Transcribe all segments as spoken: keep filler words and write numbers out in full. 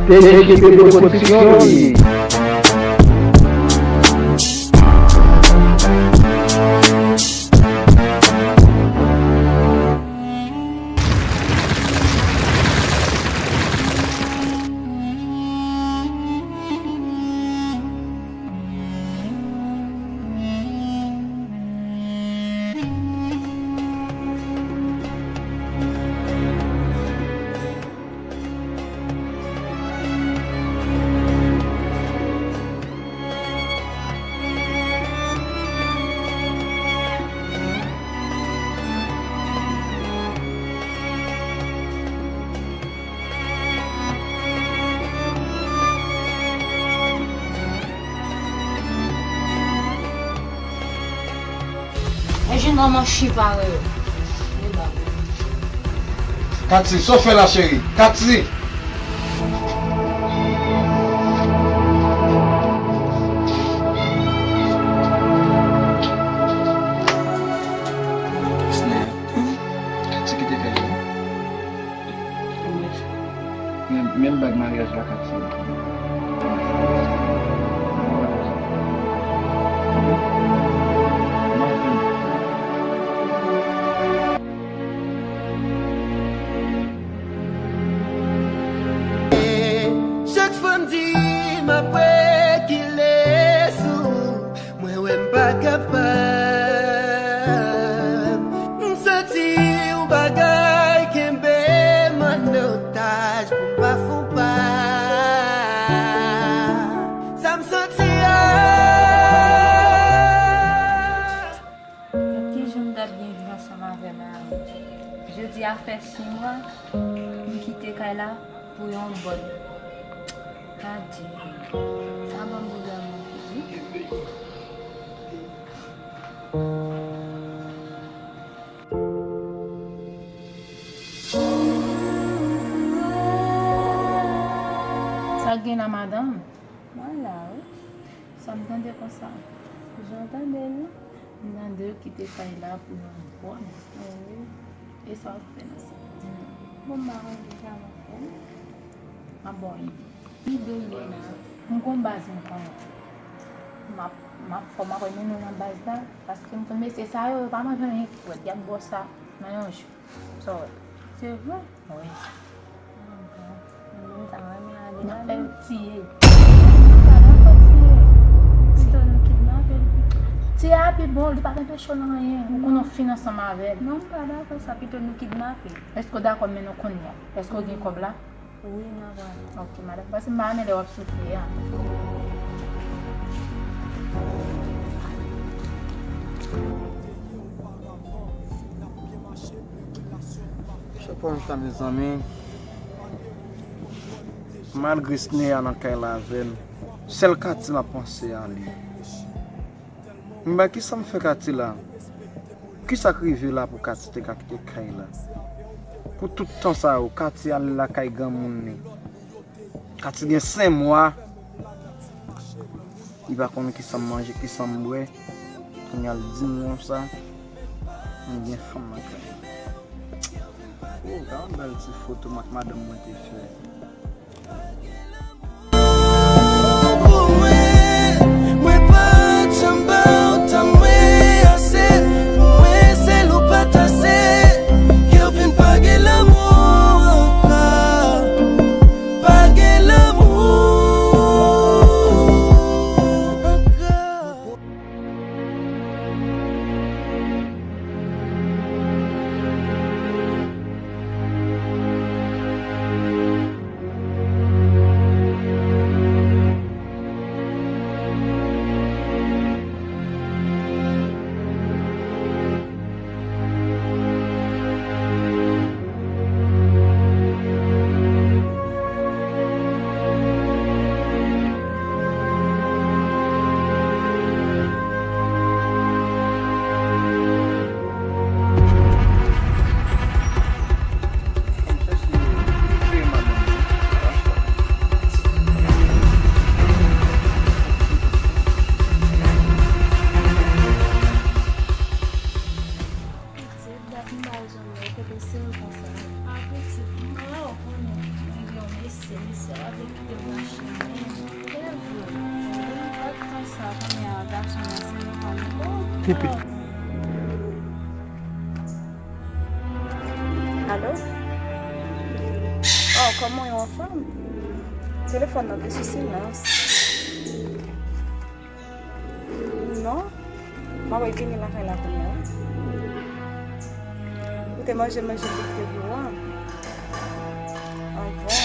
T G P Production li ye. Mwen jwenn manman chita yo. Katy, sa w fè la, cheri? Katy! Katy kite kay la. Men, men bag maryaj la, Katy. Chak fwa m di m ap rekile sou ou, mwen wè m pa kapab. M santi yon bagay kenbe m an otaj pou m pa fon pa. Sa m santi a. Kijan m t ap gen viv ansanm avè mari? Jodi a fè sis mwa m kite kay la pou yon bòn. Adye. Sa ban m pwoblèm anpil wi. Sa gen la, madanm? Mwen la wi. Sa m tande konsa? Jan w tande l lan? M tande w kite kay la pou yon bòn. Wi. E sa w ap fè nan sa? Bon, m pa konn kisa m ap fè non. M ap ba w ide. Ide m gen la. M gon baz m konnen. M ap, m ap fò, m ap mennen w nan baz la. Paske m konn mesye sa yo, yo pa manje anyen ki frèt. Y ap bwè sa nan yon jou. Sa w wè? Se vre? Wi. Mwen ta renmen ale avè l. N ap fè l tiye. Mwen pa dakò tiye. Pito nou kidnape l pito. Tiye a pi bon, li p ap anpeche w nan anyen. Ou konnen w fin ansanm avè l. Non, m pa dakò sa, pito nou kidnape l. Èske w dakò m mennen w kounye a? Èske w gen kòb la? Wi, n a pral. Ok, madanm. Paske m pa renmen lè w ap soufri a. Chak fwa m sa, mezanmi, malgre Sneya nan kay la avè m, sèl Katy m ap panse a li. M ba kisa m fè Katy la? Kisa k rive la pou Katy te ka kite kay la? Pou tout tan sa yo, Katy al lakay granmoun li. Katy gen senk mwa. Li pa konn kisa m manje, kisa m bwè. Kounye a l di m konsa, m gen fanm nan kay. Oh, gade yon bèl ti foto m ak madanm mwen te fè. Pou mwen, mwen pa t janm ba w tan mwen ase. Pou mwen, sèl ou pa t ase. Kè w vin pa gen lanmou ankò. Pa gen lanmou ankò. Avèk te mache menm. Kèl jou? Wi, pa t konsa, kounye a gason nan se yon fanm tou. Pipi. Alo? Oh, kòman w ye, anfòm? Telefòn nan te sou silans. Non, m ap vini lakay la kounye a. Ou te manje manje ki te gou a? Ah bon?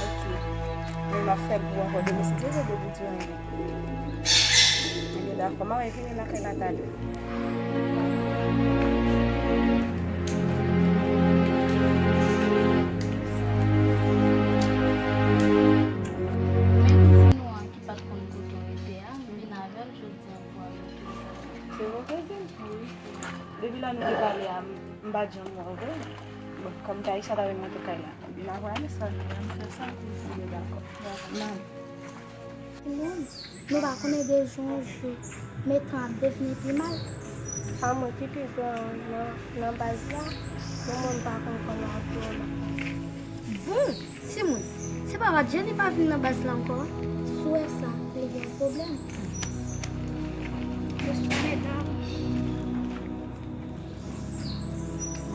Ok. Men m ap fè gou ankò demen si Dye vle, depi di anyen. Ebyen dakò, m ap vini lakay la talè. Men kouzin nou an ki pa t konn kote w rete a, m vin avè l jodi an pou al rete. Se vre, kouzin? Wi. Depi lè nou te pale a, m, m pa t janm wè w vre. Bon, kòm Taïsha ta vin monte kay la, m vin avè Alessa. Ann fè sa, kouzin. Ebyen dakò. Dakò, m ale. Timoun, nou pa konnen de jou an jou, men tan ap devni pi mal. Pa mwen ki pi gran nan, nan baz la, men mwen m pa konn kòman ap ye anba. Bon, timoun, se pa Wadjeni pa vin nan baz la ankò? Si w wè sa, li gen yon pwoblèm. Mesye, medam.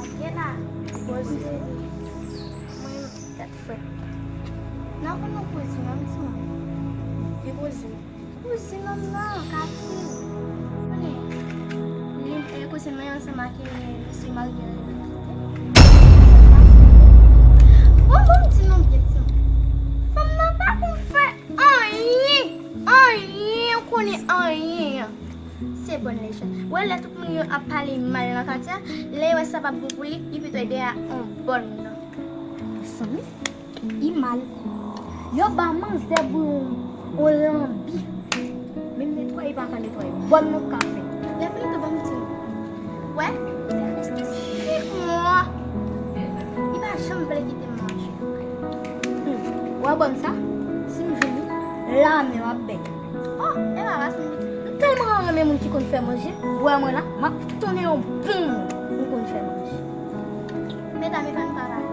Adye la. Poze. Mwen, tèt frèt. Nan konn yon kouzin an, m di mwen. Ki kouzin? Kouzin an nan, Kati. Konnen, li, e, kouzin mwen ansanm ak, e, mesye marye li kite. Bon, bon, m di nou byen, timoun. Fanm nan pa konn fè anyen, anyen, ou konnen anyen an. Se bòn lejand. Ou wè lè tout moun yo ap pale mal nan katye a, lè yo wè sa p ap bon pou li, li pito ede a on bòn nan. Mezanmi, li mal. Yo ba manzè pou yon, yon lanbi. Menm netwaye pa ka netwaye. Bòn nan ka fè. Lè fini tou ban m di nou. Wè, sa fè senk mwa. Li pa janm vle kite m manje. Hmm. Ou wè bòn sa? Si m jwenn li, lame m ap bay. Oh, e pa ras mwen piti. M tèlman renmen moun ki konn fè manje. Ou wè mwen la, m ap tounen yon bon moun m konn fè manje. Medam, e pa nou pa pale.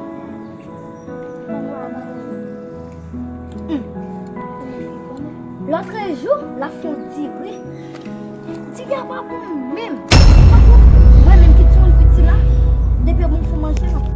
Ban mwen a manje. Hmm. Lòtrejou, l ap fè yon diri. Diri a pa bon menm. Pa bon. Mwen menm ki timoun piti la, depi yo ban m fè manje, non.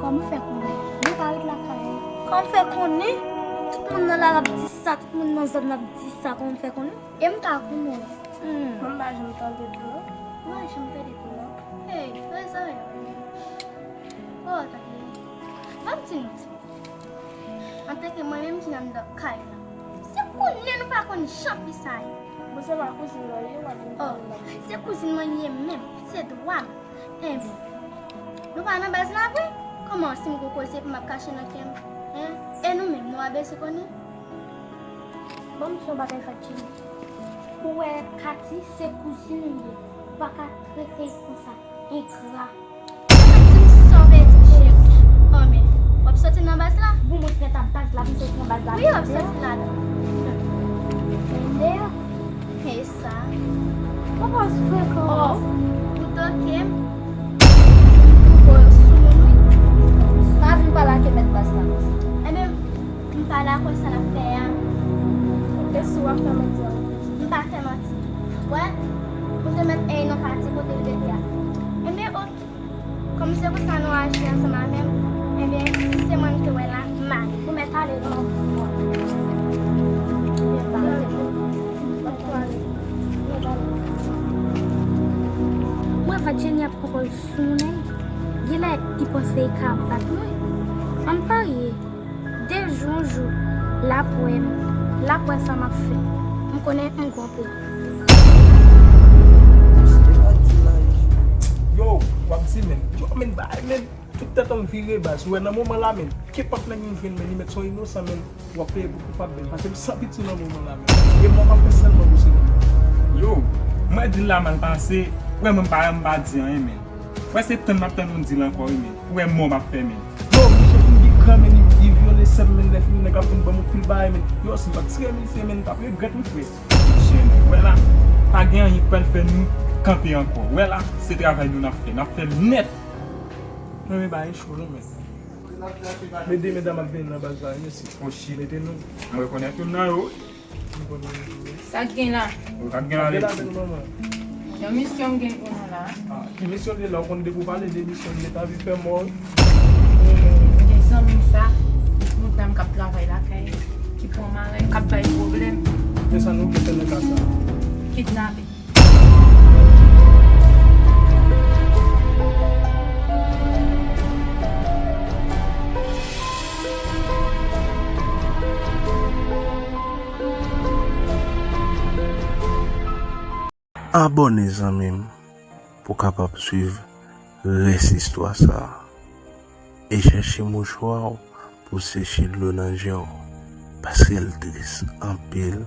Kòman w fè konnen? Mwen pa ret lakay. Kòman w fè konnen? Tout moun nan la ap di sa, tout moun nan zòn nan ap di sa, kòman w fè konnen? E m ka konnen. Hmm. Mwen m pa janm tande tou non. Mwen janm tande tou non. Hey, mezanmi. Oh, tande. Ban m di nou. Antanke mwen menm ki anndan kay la. Se konnen nou pa konn jan fi sa ye. Bon, se pa kouzin mwen ye, w ap vin pale mal. Oh, se kouzin mwen ye menm, se dwa m. Enben, nou pa nan baz la vre? Kòman si m gon koze pou m ap kache nan kè m? Hein? E nou menm, nou pa bezwen konnen? Bon, m di yon bagay, Fadjili. Ou wè Kati, se kouzin ou ye. Ou pa ka trete l konsa. Engra. Sa di m sove ti cheri. Oh, men, w ap soti nan baz la? Bon, mwen trèt ap baz la, m soti nan baz la. Wi, w ap soti ladan. Deyò. E sa. Papa, se frekan. Oh, ou toke m. M twouve w sou moun, wi. Pa vin pale ak mèt baz la konsa. Enben, m pa dakò sa l ap fè a. E si w ap fè manti a? M pa fè manti. Wè, ou te mèt ey nan katye kote l rete a. Enben, oke. Kòm se konsa nou aji ansanm avè m, enben, si se mwen m te wè la, m ale. Ou mèt ale non. Mwen, Fadjeni ap pran kòl sou moun, genlè li panse li ka bat mwen. Ann parye. De jou yon jou, l ap wè m, l ap wè sa m ap fè. M konnen m gon plan. Yo, w ap di, men. Yo, men, bay, men. Tout tèt an vire baz. Ou wè, nan moman la, men, kenpòt nèg m jwenn, men, li mèt se yon inosan, men, w ap peye pou koupab, men. Paske m san piti nan moman la, men. E mwen, m ap fè sèlman pou se moun. Yo, mwen di l la mal pase. Wè, mwen, m pa, m pa di anyen, men. Wè se tann m ap tann yon dil ankò wi men. Ou wè mò m ap fè men. Yo, misye fin gen kran men, li, li vyole sèm men, lè fini nèg ap vin ban m yon pil bagay men. Yo, si m pa t tire misye men, m t ap regrèt wi frè. Chen, wè la, pa gen anyen k pral fè nou kanpe ankò. Wè la, se travay nou n ap fè. N ap fè l nèt. Mwen men bagay cho non men. Men de medam ap vin nan baz la, mesye. Ochi. Mete nou. Mwen rekonèt youn nan yo. Sa k gen la? Sa k gen la, Leti? Yon misyon m gen pou nou la. Ah, ki misyon li la? Ou konn depi w pale de misyon li, ta vi fè mò. Gen zanmi m sa, yon dam k ap travay lakay, ki pran maren, k ap bay pwoblèm. Men sa nou vle fè nan ka sa? Kidnape. Abòne zanmi m pou w kapab swiv rès istwa sa a. E chèche mouchwa w pou w seche dlo nan je w, paske l tris anpil.